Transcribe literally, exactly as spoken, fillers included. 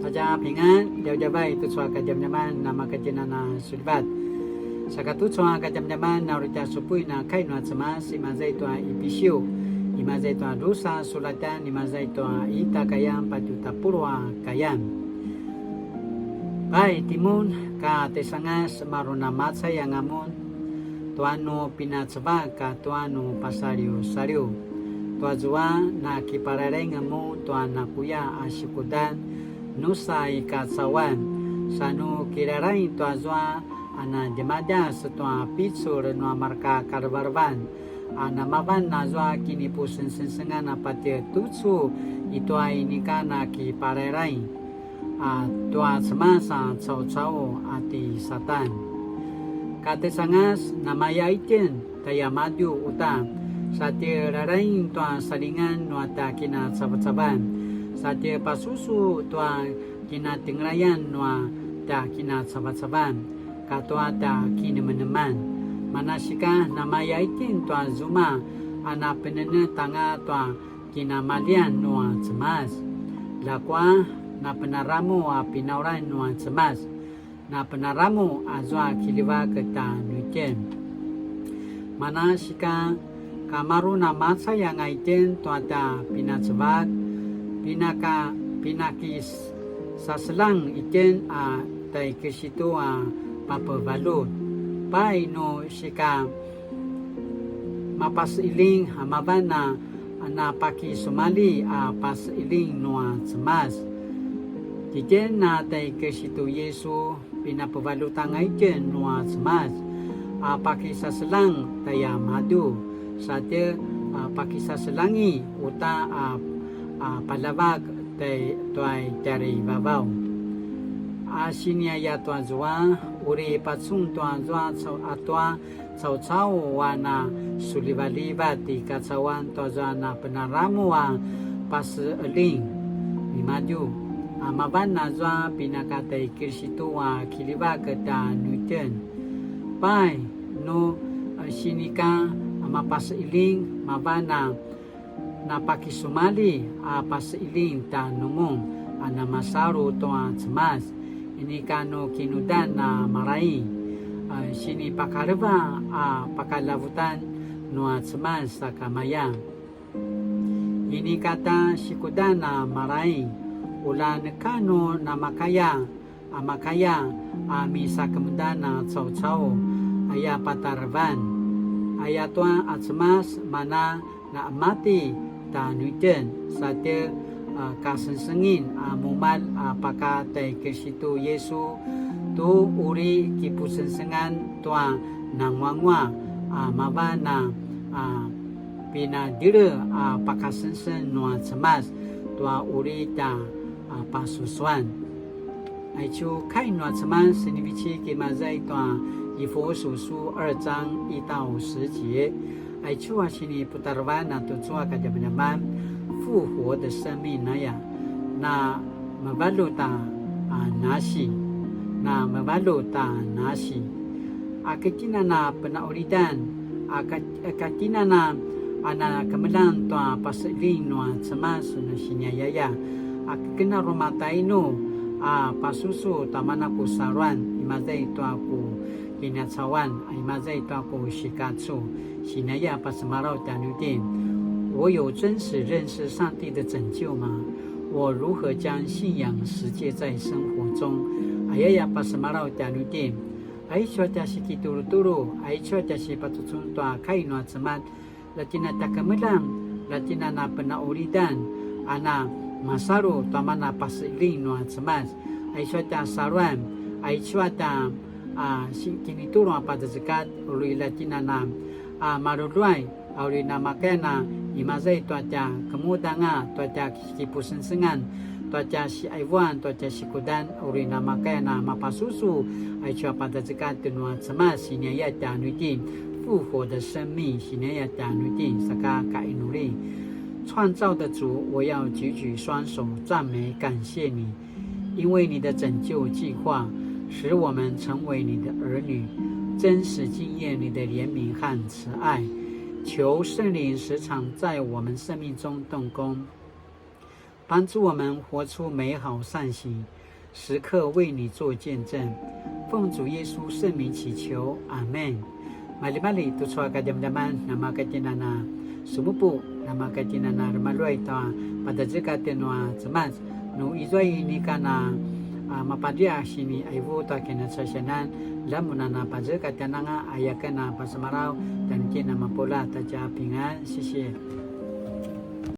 大家平安, djavadjavay tucu a kadjamadjaman na makatjinan a sulivat. Saka tucu a kadjamadjaman na uri tja supuin a kai nua Cemas, imaza i tua Ipisiu, imaza i tua drusa sulatan, imaza i tua ita kayan patju tapuluq a kayan. Pai timun, ka tjaisangas maru na macay anga mun tua nu pinacevak katua nu pasaliusaliu. Tuazua na kiparairaing mun tua nakuya a sikudan nusa i kacauan, sa nu kirairaing tuazua a na djemadjas tua picul nua marka kalevelevan, a namavan azua kinipusengsengsengan a patje tucu i tua inika na kiparairaing a tua Cemas a caucau a ti Satan. Ka tjaisangas namaya itjen tjaiamadju uta, sa tje rairaing tua salingan nua tja kinacavacavan, sa tje pasusu tua kinatjengelayan nua tja kinacavacavan katua tja kinemeneman. Manasika namaya itjen tua zuma a napenenetj anga tua kinamalian nua Cemas. Ljakua napenaramu a pinaulan nua Cemas, napenaramu azua kiljivak tjanuitjen. Manasika ka maru na macay anga itjen tua tja pinacevak, pinaka, pinakisaselang itjen a tjai Kiristu a papevaljut. Pai nu sika mapaseiling a mavan a na pakisumalji a paseiling nua Cemas. Titjen a tjai Kiristu Yisu pinapevaljut anga itjen nua Cemas a pakisaselang tjaiamadju, sa tje a pakisaselangi uta a, a paljavak tjai tua i tjarivavaw. A siniaya tuazua, uri pacun tuazua cau-, a tua caucau a na sulivalivat i kacauan tuazua na penaramu a paseqeljing nimadju, a mavan azua pinaka tjai Kiristu a kiljivak tjanuitjen. Pai, nu, a, sinika a mapaseqeljing, mavan a na pakisumalji a paseqeljing tjanumun a na masalu tua Cemas, inika nu kinudan a malai, a, sinipakaleva a pakaljavutan nua Cemas sakamaya. Inika tja sikudan a malai, ula neka nu namakaya a makaya a misakemudan a caucau, aya patarevan. Ayatua a Cemas mana na emati tjanuitjen, sa tje, a, kasengsengin a mumalj a paka tjai Kiristu Yisu, tu uri kipusengsengan tua nanguanguaq a mavan a, a, pinadjele a pakasengseng nua Cemas tua uri tja, a, pasusuan. Aicu kai nua Cemas sinivecik imaza i tua Ifusu 二章一到十节. Aicu a siniputarevan a tucu a kadjamadjaman, 复活的生命 aya. Na mevaljut a, a, nasi. Na mevaljut a nasi. A ki tjen a na penaulidan, a ka, a ki tjen a na, a na kemeljang tua paseqeljing nua Cemas nu siniayaya. A ki ken a rumatainu a pasusu ta mana ku saluan, imaza i tua ku kinacauan, imaza i tua ku sikacu. Siniaya pasemalaw tjanuitjen. 我有真实认识上帝的拯救吗？我如何将信仰实践在生活中？ Ayaya pasemalaw tjanuitjen. Aicu a tja sikitulutulu, aicu a tja sipatucun tua kai nua Cemas, la tjen a tja kemeljang, la tjen a na penaulidan, a na masalu tua mana paseqeljing nua Cemas, aicu a tja saluan, aicu a tja, a, si-, kinitulu a pazazekatj, uri la tjen a na, a, maluluay, a uri namakaya na imaza i tua tja kemudanga, tua tja kipusengsengan, tua tja siaivuan, tua tja sikudan, uri namakaya na mapasusu, aicu a pazazekatj nua Cemas, siniaya tjanuitjen, 复活的生命, siniaya tjanuitjen, saka kainuli. 创造的主，我要举起双手赞美感谢你，因为你的拯救计划使我们成为你的儿女，真实经验你的怜悯和慈爱。求圣灵时常在我们生命中动工，帮助我们活出美好善行，时刻为你做见证。奉主耶稣圣名祈求，阿门。Maljimalji tucu a kadjamadjaman, namakatjinana sumupu, namakatjinana remaluay tua padazekat nua Cemas, nu izua inika na a mapadria sini aivu tua kinacasianan, lamunana pazekat ananga ayaken a pasemalaw, dan kina mapuljat a tja pingan sisi.